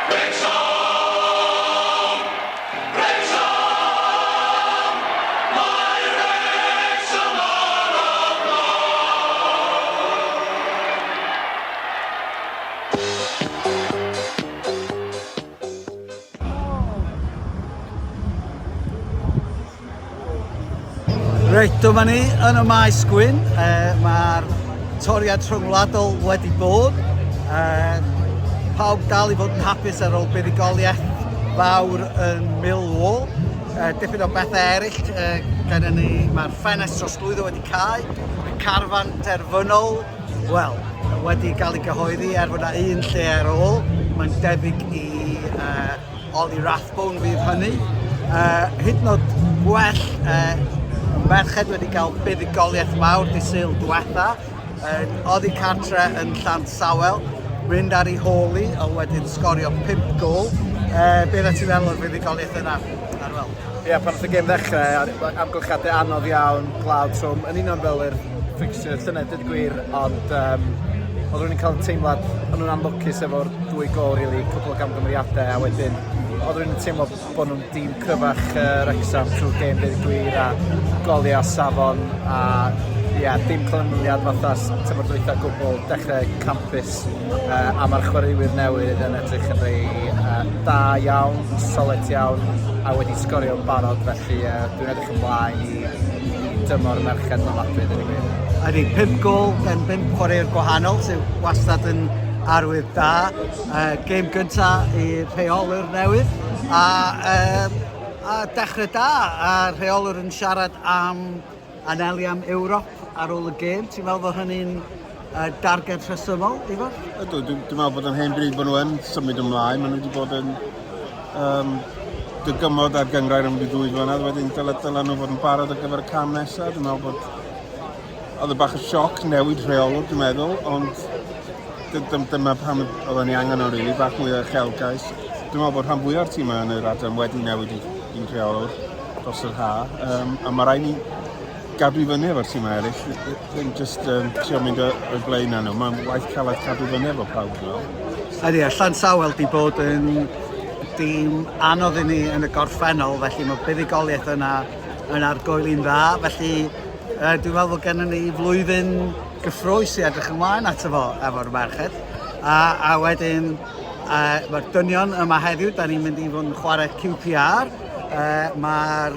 Wrecsam! Wrecsam! Mae Wrecsam ar y blaen! Reit, dyma ni yn y maes gwyn. Uh, Mae'r toriad rhyngwladol wedi bod. Uh, pawb dal i fod yn hapus ar ôl buddugoliaeth fawr yn Millwall. Uh, dipyn o bethau eraill uh, gennym ni, mae'r ffenest trosglwyddo wedi cau, y carfan terfynol, wel, wedi cael ei gyhoeddi er fod yna un lle ar ôl. Mae'n debyg i uh, Ollie Rathbone fydd hynny. Uh, hyd yn oed gwell, uh, merched wedi cael buddugoliaeth mawr di Sul diwetha. Uh, oddi cartre yn Llansawel, mynd ar ei hôl i, ond wedyn sgorio 5 gol. Uh, beth ti'n feddwl o'r fuddugoliaeth yna, Arwel? Ie, yeah, pan oedd y gêm ddechrau, amgylchiadau anodd iawn, glaw trwm, yn union fel yr fixture llynedd, dweud y gwir, ond um, oedd rhywun yn cael teimlad, o'n nhw'n anlwcus efo'r dwy gol, really, cwpl o gamgymeriadau, a wedyn oedd rhywun yn teimlo bod nhw'n dîm cryfach uh, Wrexham trwy'r gêm, dweud y gwir, a goliau o safon, a ia, yeah, dim clyniad fatha tymor dwytha gwbl, dechrau campus, uh, a mae'r chwaraewyr newydd yn edrych yn rei uh, da iawn, solet iawn, a wedi sgorio yn barod, felly uh, dwi'n edrych ymlaen i i dymor y merched ofnadwy, dweud y gwir. Ydy, 5 gol gan 5 chwaraewr gwahanol, sydd wastad yn arwydd da. Uh, gêm gynta i'r rheolwr newydd, a, uh, a dechrau da, a rheolwr yn siarad am anelu am Ewrop ar ôl y gêm. Ti'n meddwl bod hynny'n uh, darged rhesymol, Ifor? Ydw, dwi'n dwi meddwl bod yn hen bryd bod nhw yn symud ymlaen. Maen nhw wedi bod yn um, dygymod ar gyngrair am ryw ddwy flynedd, wedyn dyle, dyle nhw fod yn barod ar gyfer y cam nesaf. Dwi'n meddwl bod oedd y bach o sioc newid rheolwr, dwi'n meddwl, ond dyma pam oedden ni angen o rili, bach mwy o uchelgais. Dwi'n meddwl bod rhan fwyaf o'r tîmau yn yr adran wedi newid i, i rheolwr dros yr ha, um, a mae rhaid ni gadw i fyny efo'r tîmau eraill, ddim jyst um, trio mynd o'i blaen nhw. Mae'n waith caled cadw fyny efo pawb, dwi'n meddwl. Ydy, a Llansawel di bod yn dîm anodd i ni yn y gorffennol, felly mae buddugoliaeth yna yn argoeli'n dda, felly uh, dwi'n meddwl bod gennym ni flwyddyn gyffrous i edrych ymlaen ato fo efo'r merched. A, a wedyn uh, mae'r dynion yma heddiw, da ni'n mynd i fod yn chwarae QPR. Uh, mae'r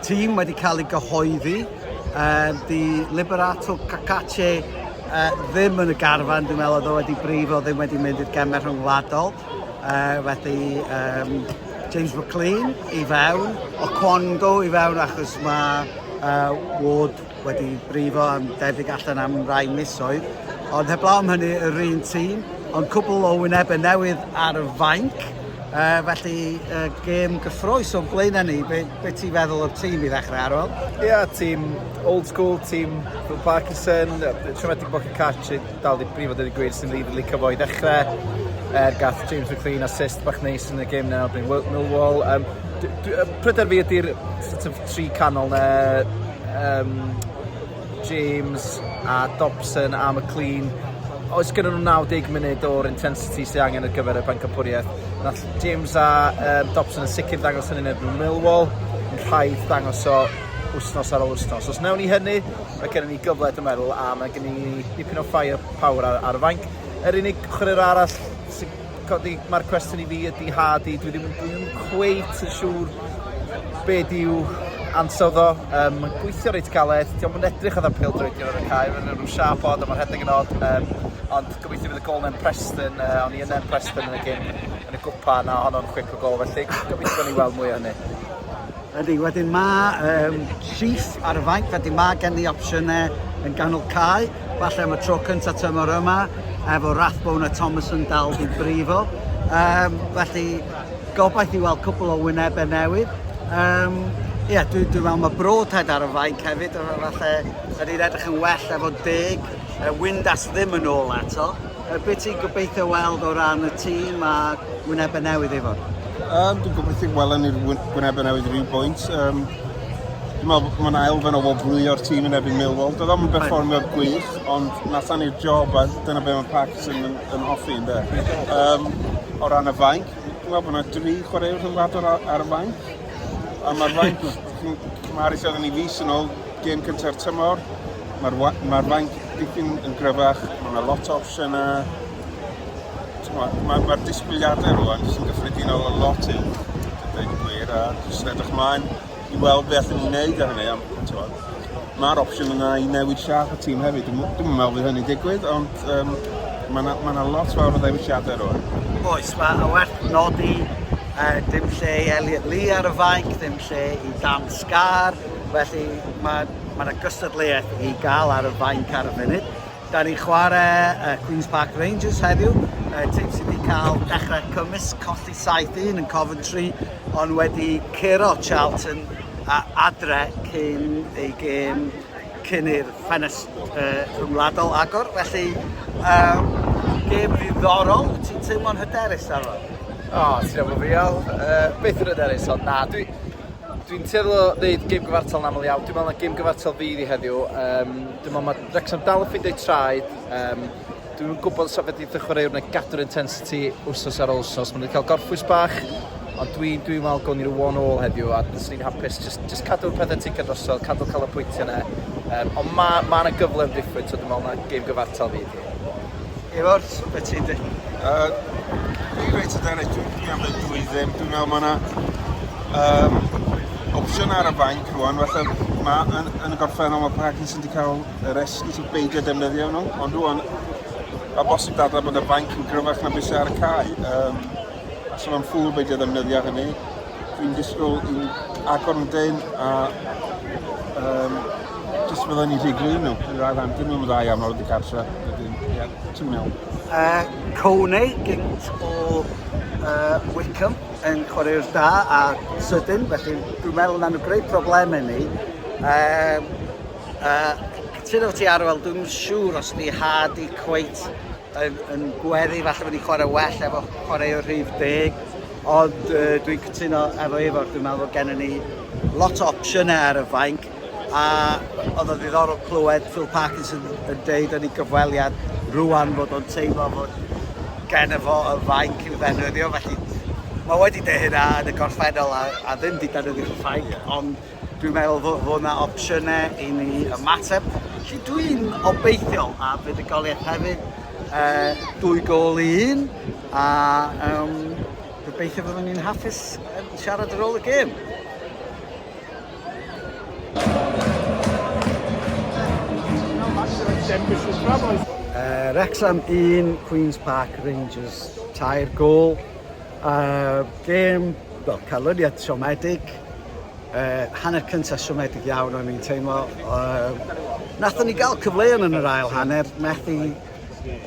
tîm wedi cael ei gyhoeddi. Uh, di Liberato Cacace uh, ddim yn y garfan, dwi'n meddwl oedd o wedi brifo, ddim wedi mynd i'r gemau rhyngwladol. Uh, felly um, James McLean i fewn, Oquando i fewn achos mae uh, Ward wedi brifo am debyg allan am rai misoedd. Ond heblaw am hynny, yr un tîm, ond cwbl o wynebau newydd ar y fainc. Uh, felly, uh, gêm gyffroes o'n blaenau ni. Be, be ti'n feddwl o'r tîm i ddechrau, Arwel? Ie, yeah, tîm old school, tîm Phil Parkinson, siomedig bod Cacace dal di brifo dweud y gwir sy'n rili licio fo i ddechrau. Er gath James McLean assist bach neis yn y gêm na erbyn Millwall. Um, pryder fi ydy'r sort of tri canol na um, James a Dobson a McLean. Oes gyda nhw 90 munud o'r intensity sydd angen ar gyfer y bencampwriaeth. Nath James a um, Dobson yn sicr dangos hynny'n erbyn Millwall. Yn rhaid dangos o wythnos ar ôl wythnos. Os wnawn ni hynny, mae gennym ni gyfle, dwi'n meddwl, a mae gennym ni dipyn o fire power ar, ar y fainc. Yr unig chwaraewr arall sy'n codi, mae'r cwestiwn i fi ydy Hardy. Dwi ddim, dwi ddim cweit yn siŵr be di'w ansawdd o. Um, mae'n gweithio reit galed, diolch yn edrych oedd am pêl-droediwr ar y cae, mae'n rhyw siap od a mae'n rhedeg yn od. Um, ond gobeithio fydd y gol yn Preston, uh, o'n i yn Preston yn y gêm yn y gwpan a honno'n chwip o gol, felly gobeithio ni weld mwy o hynny. Ydy, wedyn mae um, Chief ar y fainc, felly mae gen i opsiynau yn ganol cae, falle am y tro cyntaf tymor yma, efo Rathbone a Thomason dal di brifo. Um, felly, gobaith i weld cwpl o wynebau newydd. Um, ie, yeah, dwi'n dwi meddwl mae Broadhead ar y fainc hefyd, falle ydy'n edrych yn well efo deg. Uh, Windass ddim yn ôl eto. Uh, be ti'n gobeithio weld o ran y tîm a wynebau newydd i fod? Um, dwi'n gobeithio gweld ni'r wynebau newydd rhyw bwynt. Um, Dwi'n meddwl bod yna elfen o wobrwyo'r tîm yn erbyn Millwall. Doedd o'm yn berfformiad gwych, ond nath ni'r job a dyna be mae Parkinson yn, yn hoffi, ynddo. Um, o ran y fainc, dwi'n meddwl bod yna dri chwaraewr rhyngwladol ar, ar y fainc. A mae'r fainc, cymharu lle oedden ni fis yn ôl, gêm cynta'r tymor, mae'r ma fainc dipyn yn gryfach, mae yna lot o opsiynau. Mae'r ma, ma disgwyliadau rwan jyst yn gyffredinol yn lot uwch, dweud y gwir, a jyst yn edrych ymlaen i weld be allan ni wneud ar hynny. Ond, mae'r opsiwn yna i newid siâp y tîm hefyd. Dwi'n dwi meddwl fydd hynny'n digwydd, ond um, mae yna ma lot fawr o ddewisiadau rwan. Oes, mae werth nodi dim lle i Elliot Lee ar y fainc, ddim lle i Dan Scar, felly mae ma yna gystadleuaeth i gael ar y fainc ar y funud. Da ni'n chwarae uh, Queen's Park Rangers heddiw, uh, tîm sydd wedi cael dechrau cymysg, colli 7-1 yn Coventry, ond wedi curo Charlton a adre cyn ei gêm cyn i'r ffenest uh, rhyngwladol agor. Felly, um, gêm ddiddorol, wyt ti'n teimlo'n hyderus ar O, oh, ti'n efo fi, Al. Uh, beth yn hyderus, ond na, dwi, Dwi'n tueddol o ddeud gêm gyfartal yn aml iawn. Dwi'n meddwl na gêm gyfartal fydd i heddiw. Um, dwi'n meddwl mae Wrexham dal yn ffeindio traed. Um, dwi'n gwybod os fedrith y chwaraewr na gadw'r intensity wrthnos ar ôl wrthnos. Maen nhw wedi cael gorffwys bach, ond dwi'n dwi meddwl gawn ni rhyw one all heddiw a fyswn i'n hapus just, just cadw'r pethau ticio drosodd, cadw cael y pwyntiau yna. Um, ond mae ma yna gyfle am diffwyd, so dwi'n meddwl na gêm gyfartal fydd hi. Ifor, beth ti'n dweud? Uh, dwi'n reit hyderus, dwi'n dwi am dweud dwy ddim. Dwi'n meddwl mae yna um, opsiwn ar y fainc rwan, falle ma, yn, yn y gorffennol mae Parkinson wedi cael yr esgus i beidio defnyddio nhw, ond rwan, mae bosib dadlau bod y fainc yn gryfach na beth sydd ar y cae. Um, a so mae'n ffŵl beidio defnyddio hynny. Dwi'n disgwyl i agor yn dyn a um, jyst fydden ni rhy gryf nhw. Yn yr ail hanner, dyn nhw'n dda iawn o'r cartre. Wedyn, ie, ti'n iawn. Kone, gynt o Wickham, yn chwaraewr da a sydyn, felly dwi'n meddwl na nhw greu problemau ni. Um, cytuno ti Arwel, dwi'n siŵr os di Hardy cweit yn, yn gweddu, falle bod ni'n chwarae well efo chwaraewr rhif deg, ond uh, dwi'n cytuno efo Ifor, dwi'n meddwl bod gennym ni lot o opsiynau ar y fainc, a oedd o'n ddiddorol clywed Phil Parkinson yn deud yn ei gyfweliad rwan fod o'n teimlo fod gen fo y fainc i'w ddefnyddio, felly mae wedi deud hynna yn y gorffennol a, a ddim di defnyddio'r fainc, ond dwi'n meddwl fod, fod yna opsiynau i ni ymateb. Felly dwi'n obeithiol a fuddugoliaeth hefyd, uh, dwy gol i un, a um, gobeithio fyddwn ni'n hapus yn siarad ar ôl y gêm. Uh, Wrexham 1, Queen's Park Rangers 3 gol. Uh, gêm, well, canlyniad siomedig. Uh, hanner cyntaf siomedig iawn o'n i'n teimlo. Uh, nathon ni gael cyfleon yn yr ail hanner, methu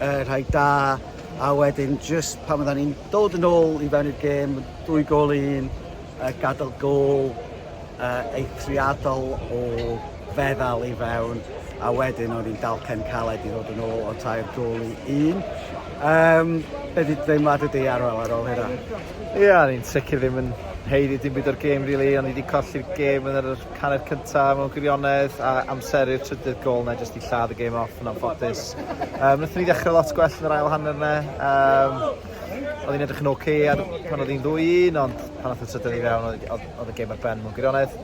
uh, rhai da, a wedyn just pan oedden ni'n dod yn ôl i fewn i'r gêm, dwy gol i un, uh, gadael gol uh, eithriadol o feddal i fewn, a wedyn o'n i'n dalcen caled i ddod yn ôl o tair gol i un. Um, be di deimlad ydi Arwel ar ôl hynna? Ie, yeah, o'n i'n sicr ddim yn heiddi dim byd o'r gêm, really. O'n i wedi colli'r gêm yn yr hanner cyntaf mewn gwirionedd, a amseru'r trydydd gol na jyst i lladd y gêm off yn anffodus. Um, Wnaethon ni ddechrau lot gwell yn yr ail hanner na. Um, oedd hi'n edrych yn oce okay ar pan oedd hi'n ddwy un, ond pan oedd y trydydd i fewn, oedd, oedd y gêm ar ben mewn gwirionedd.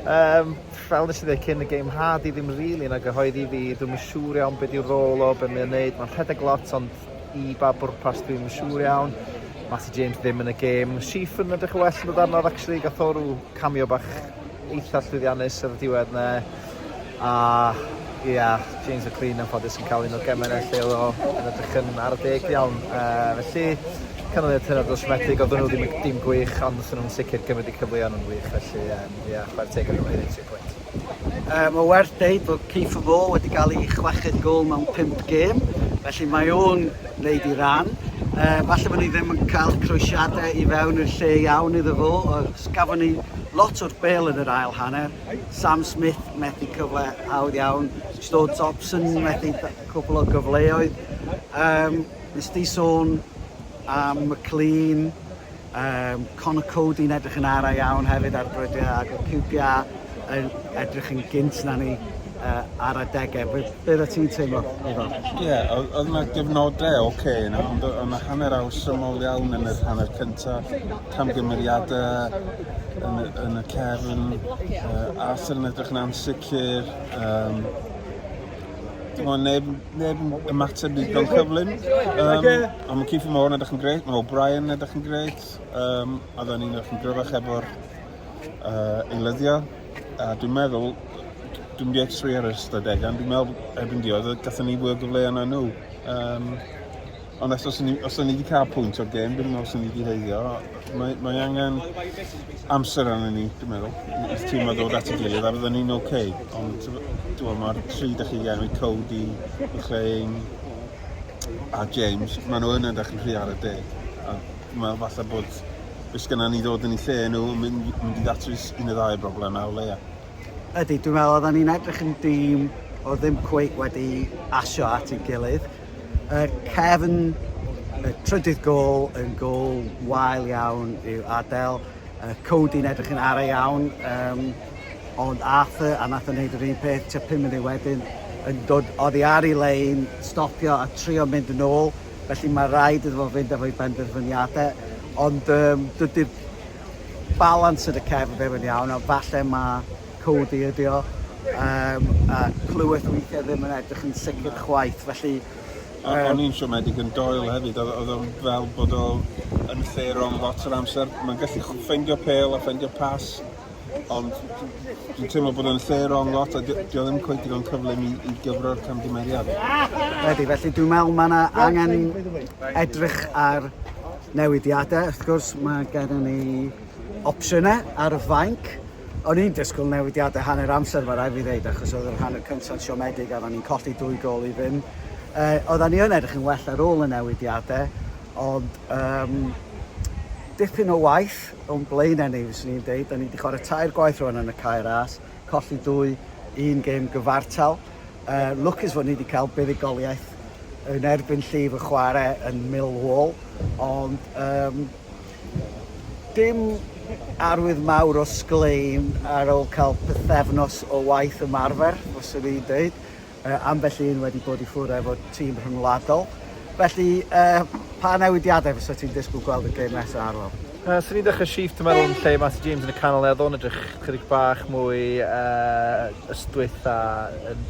Um, fel nes i ddweud cyn y gêm, Hardy ddim rili yn argyhoeddi fi, dwi'm yn siŵr iawn be di'r rôl o, be mae'n neud. Mae'n rhedeg lot, ond i ba bwrpas dwi'm yn siŵr iawn. Matty James ddim yn y gêm. Sheaf yn edrych yn well yn dod arnodd, actually, gath o rhyw cameo bach eitha llwyddiannus ar y diwedd ne. A ia, yeah, James McLean anffodus yn cael un o'r gemau yna lle oedd o yn edrych yn ar y deg iawn. Uh, felly, canlyniad hynod o siomedig, oedden nhw ddim yn dim gwych, ond wnaethon nhw'n sicr gymryd eu cyfleon yn wych, felly um, Ie, chwarae teg iddyn nhw, haeddu tri pwynt. Uh, mae werth deud bod Keith Moore wedi cael ei chweched gol mewn pump gêm, felly mae o'n wneud i ran. Uh, falle bod ni ddim yn cael croesiadau i fewn i'r lle iawn iddo fo. Os gafon ni lot o'r bel yn yr ail hanner. Sam Smith methu cyfle hawdd iawn. Stuart Dobson methu cwpl o gyfleoedd. Um, nes di sôn am McLean, Um, Conor Cody'n edrych yn ara iawn hefyd ar brydiau ac o QPR. yn edrych yn gynt na ni ar adegau. Be, be oeddet ti'n teimlo, Ifor? Ie, yeah, oedd yna gyfnodau oce okay yna, ond oedd yna hanner awr syml iawn yn yr hanner cyntaf. Camgymeriadau yn, y, yn y cefn, Arthur yn edrych yn ansicr, um, Dwi'n neb, neb yn ymateb digon cyflym. Um, ond mae Keith Moore yn edrych yn greit, mae O'Brien yn edrych yn greit, um, a dda ni'n edrych yn gryfach efo'r eilyddio. A dwi'n meddwl, dwi'n mynd i x-ray ar yr ystadegau, ond dwi'n meddwl erbyn diwedd, gathen ni fwy o gyfleoedd na nhw. Um, ond eto, os ni, os ni wedi cael pwynt o'r gêm, dwi'n meddwl os ni wedi heiddio. Mae, mae angen amser arno ni, dwi'n meddwl, i'r tîm a ddod at ei gilydd, a fydden ni'n oce. Okay. Ond dwi'n meddwl, mae'r tri da chi enwi, Cody, McLean a James, maen nhw yn edrych yn rhy ar y deg. A dwi'n meddwl falle bod be sgynna ni ddod yn eu lle nhw yn mynd, mynd i ddatrys un neu ddau broblem o leia. Ydy, dwi'n meddwl oedden ni'n edrych yn dîm oedd ddim cweit wedi asio at ei gilydd. Uh, Kevin, y trydydd gol yn gol wael iawn i'w adael. Uh, Cody'n edrych yn ara iawn, um, ond Arthur, a nath o'n neud yr un peth tua 5 munud wedyn, yn dod oddi ar ei lein, stopio a trio mynd yn ôl. Felly mae rhaid iddo fo fynd efo'i benderfyniadau, ond um, dydy'r balans yn y cefn ddim yn iawn, a falle mae Cody ydi o, um, a Clyweth weithiau ddim yn edrych yn sicr chwaith, felly... Um, o'n i'n siomedig yn Doyle hefyd, oedd o'n fel bod o yn lle rong lot o'r amser. Mae'n gallu ffeindio pel a ffeindio pas, Ond dwi'n teimlo bod o'n lle rong lot a di o ddim cweit digon cyflym i, i gyfro'r camgymeriad. Ydy, felly dwi'n meddwl mae yna angen edrych ar newidiadau. Wrth gwrs, mae gennym ni opsiynau ar y fainc. O'n i'n disgwyl newidiadau hanner amser, mae rhaid fi ddeud, achos oedd yr hanner cyntaf siomedig a ni'n colli dwy gol i ddim. Uh, oedden ni yn edrych yn well ar ôl y newidiadau, ond um, dipyn o waith o'n blaenau ni, fyswn i'n deud. Da ni wedi chwarae tair gwaith rwan yn y Cae Ras, colli dwy, un gêm gyfartal. Uh, lwcus fod ni wedi cael buddugoliaeth yn erbyn llif y chwarae yn Millwall, ond um, dim arwydd mawr o sglein ar ôl cael pythefnos o waith ymarfer, fyswn i'n deud. Ambell un wedi bod i ffwrdd efo tîm rhyngwladol. Felly, pa newidiadau fysa ti'n disgwyl gweld y gêm nesaf, Arwel? Uh, Swn i'n dechrau shift, dwi'n meddwl, yn lle Matty James yn y canol neu oedd o'n edrych chydig bach mwy uh, ystwyth a yn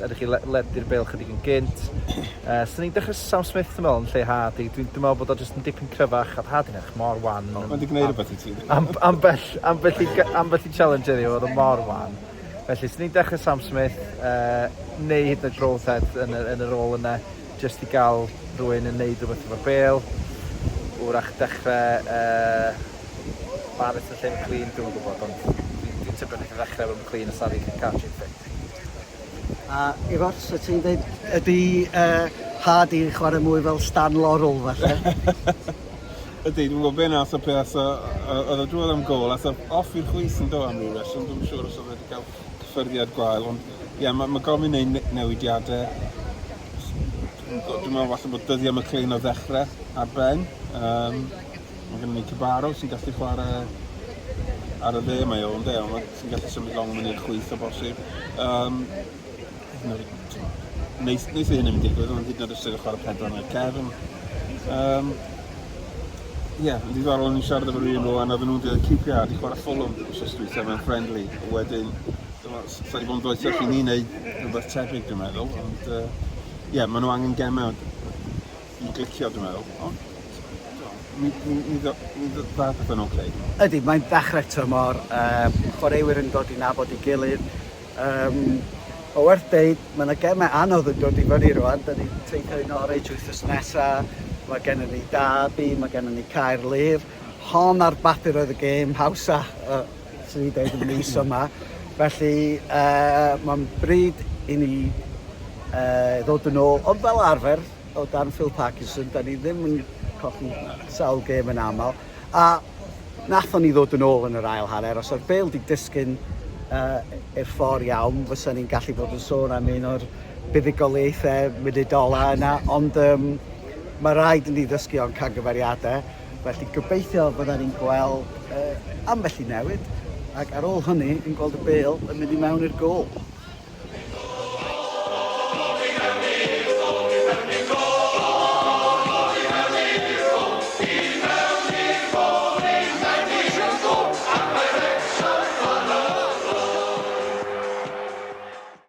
edrych i ledu'r bel chydig yn gynt. Uh, Swn i'n dechrau Sam Smith, dwi'n meddwl, yn lle Hardy. Dwi'n dwi meddwl bod o jyst yn dipyn cryfach, a Hardy'n edrych mor wan. Mae wedi gwneud rhywbeth i ti. Am, ambell, ambell, i, ambell i challenge heddiw, oedd o mor wan. Felly, swn i'n dechrau Sam Smith, uh, neu hyd yn oed Broadhead yn, y, yn y rôl yna, jyst i gael rhywun yn neud rhywbeth efo'r bel. Wrach dechrau uh, Barrett yn lle McLean, dwi'n gwybod, ond dwi'n dwi tybio wnaeth i ddechrau efo McLean a Sari Cartri'n ffit. A Ifor, so ti'n dweud, ydy uh, Hardy yn chwarae mwy fel Stan Laurel falle? Ydy, dwi'n gwybod be nath o pe ath o, oedd o drwodd am gol, ath o off i'r chwith yn do am ryw reswm, dwi'n siŵr os oedd wedi cael cyffyrddiad gwael, ond ie, yeah, mae ma gofyn wneud newidiadau. Dwi'n meddwl falle bod dyddiau McLean o ddechrau ar ben. Um, mae gennym ni Cybaro sy'n gallu chwarae ar y dde, mae o'n de, ond sy'n gallu symud long mynd i'r chwith o bosib. Um, neith, neith hyn ddim digwydd, ond hyd yn oed os ydych chwarae pedwar yn y cefn. Um, Ie, yeah, yn ddiddorol o'n i'n siarad efo rhywun rwan, oedden nhw'n dweud QPR di chwarae Fulham wrth dwytha mewn friendly. Wedyn, sa di bod yn ddoethach i ni wneud rhywbeth tebyg dwi'n meddwl, ond ie, uh, yeah, maen nhw angen gemau i glicio dwi'n meddwl. Ond, mi, mi, mi, mi dda pethau'n oce. Okay. Ydy, mae'n ddechrau tymor, um, chwaraewyr yn dod i nabod ei gilydd, Um, o werth deud, mae yna gemau anodd yn dod i fyny rwan. Da ni'n teithio i Norwich wythnos nesaf, mae gennym ni Derby, mae gennym ni Caerlŷr. Hon ar bapur oedd y gêm hawsa, uh, sy'n ni'n deud y mis yma. Felly, uh, mae'n bryd i ni uh, ddod yn ôl, ond fel arfer, o dan Phil Parkinson, da ni ddim yn colli sawl gêm yn aml. A nathon ni ddod yn ôl yn yr ail hanner, os oedd Bale 'di disgyn uh, i'r ffordd iawn, fysa ni'n gallu bod yn sôn am un o'r buddugoliaethau munud ola yna, ond um, mae rhaid i ni ddysgu o'n cangymeriadau, felly gobeithio fydda ni'n gweld uh, ambell i newid. Ac ar ôl hynny, yn gweld y bêl yn mynd i mewn i'r gôl.